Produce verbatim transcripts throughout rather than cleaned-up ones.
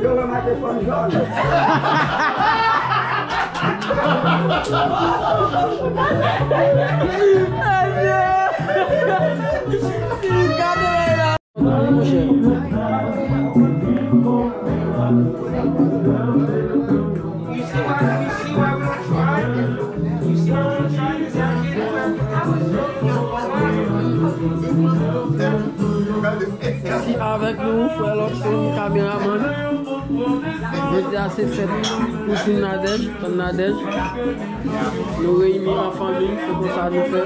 Yo remake fanm jòn. Monchè. Si avèk nou, frè Luckson, kameramann. Jodi a se fèt kouzin Nadège, tann Nadège. Nou reyini an fanmi, se konsa nou fè.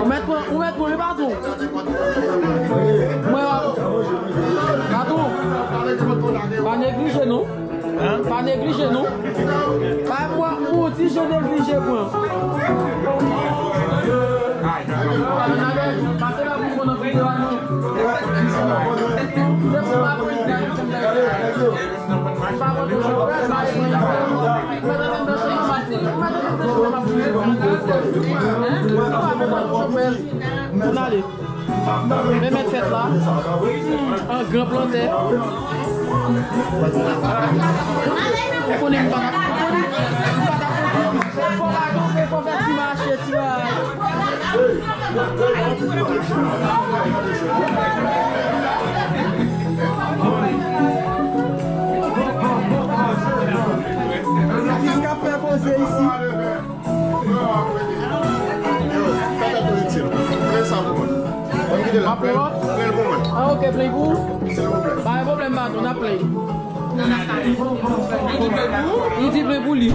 Ou mèt pran, ou mèt pran, li pa tou. Mwen, pa tou. Pa neglije, non. Pa neglije, non. Pa mwen, ou ti jan neglije pran. Pase la pou pran nan videyo a, non. Se pou pa pran nan videyo a. Pou n ale. Men mèt fèt la. An gran plantè. Ou konnen m pa t ap, ou konnen m pa t ap konti. Fò pa kanpe, fò fè ti mache, ti mache. Atis k ap fè koze isi. Yo, fè tèt ou itil. Plen sa pou mwen. Ban m kite la. Plen, plen pou mwen. Ah, ok, plen pou ou? Silvouplè. Pa gen pwoblèm, patwon, n ap plen. Li di plen pou li.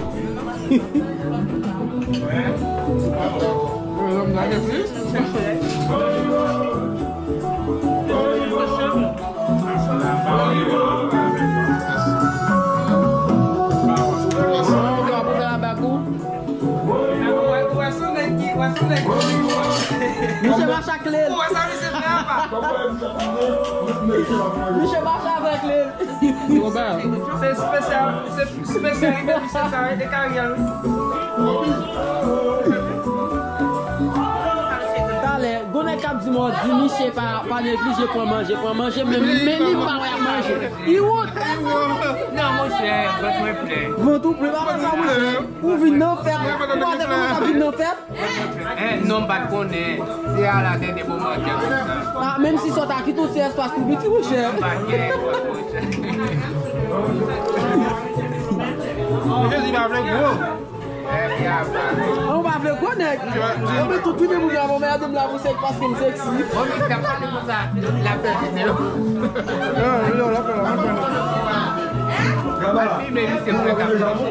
Misye mache ak kle l. Misye mache avèk kle l. Se espesyal, se espesyalite misye sa, e karyè l. Talè, gon nèg k ap di m, di misye pa, pa neglije pran manje, pran manje, men, men li pa wè ap manje. Li wont. Non, monchè, vant mwen plen. Vant ou plen, pa sa, monchè. Ou vin nan fèt. Ou pa te konn ap vin nan fèt. Eh, non, m pa t konnen. Se a la tèt de moman ke konsa. Ah, menm si sòt a kite yon ti espas pou piti, monchè. M pa gen, monchè. Jezi pa vle gwo. Eh, ya, pa. Ou pa vle gwo, nèg. Yo, men tout vide moun yo, mwen, madanm la, pou sèk paske m seksi. Bon, men sa pale konsa, la fè videyo. Non, non, la fè, la fè. Al filme, misye, frè, k ap chèche.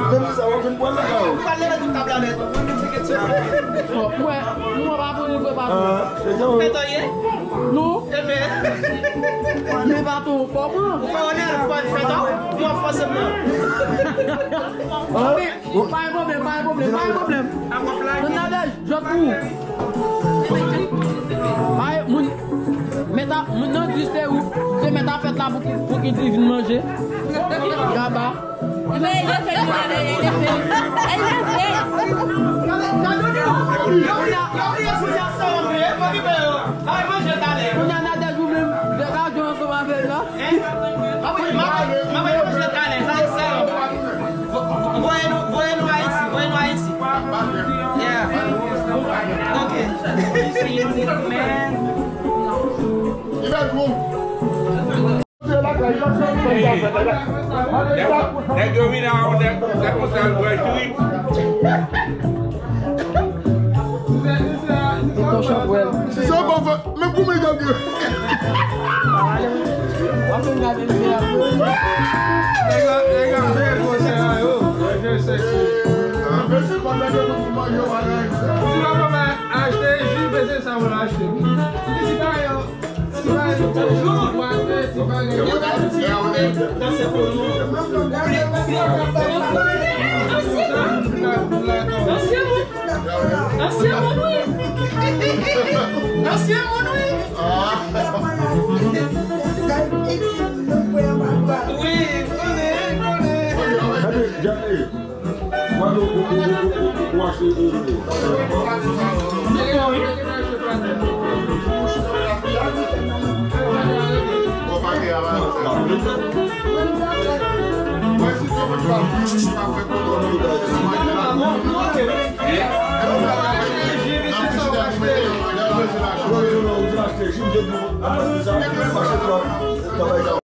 Menm si sa, w ap jwenn pwèl lakay ou. Bon, mwen, mwen pa pou nou fè pa pou. Ah, se jan ou. Fèt an ye? Non. Ebyen. Men pa tou, kòman? Ou fè onè, ou fè, fèt an, ou an fòseman. Ah. Pa gen pwoblèm, pa gen pwoblèm, pa gen pwoblèm. Nan Nadège, jòt pou ou. Ay, moun, mèt a, moun nan di se ou, se mèt a fèt la pou ki, pou ki di vin manje. Gaba. Kounye a Nadège ou menm, de ka jwe ansanm avè l la. Hein? M ap, m ap, m ap manje talè, sa e sèl. Vo-, vo-, voye nou, voye nou Ayiti, voye nou Ayiti. Yeah. Ok. Nèg, nèg yo vin la, nèg, nèg konsa al bwè jwi. Tonton Chanpwèl. Si se pa fè, men kouman y ap ye? Nèg la, nèg la, men konsa yo. Manje seksi. Si w ap achte ji, men se sa w achte. Ansyen moun. Ansyen moun, wi. Ansyen moun, wi. Wi, konnen, konnen. Gade, gade. Mwen, ou, ou, ou, ou, ou, ou, ou achte, e, e.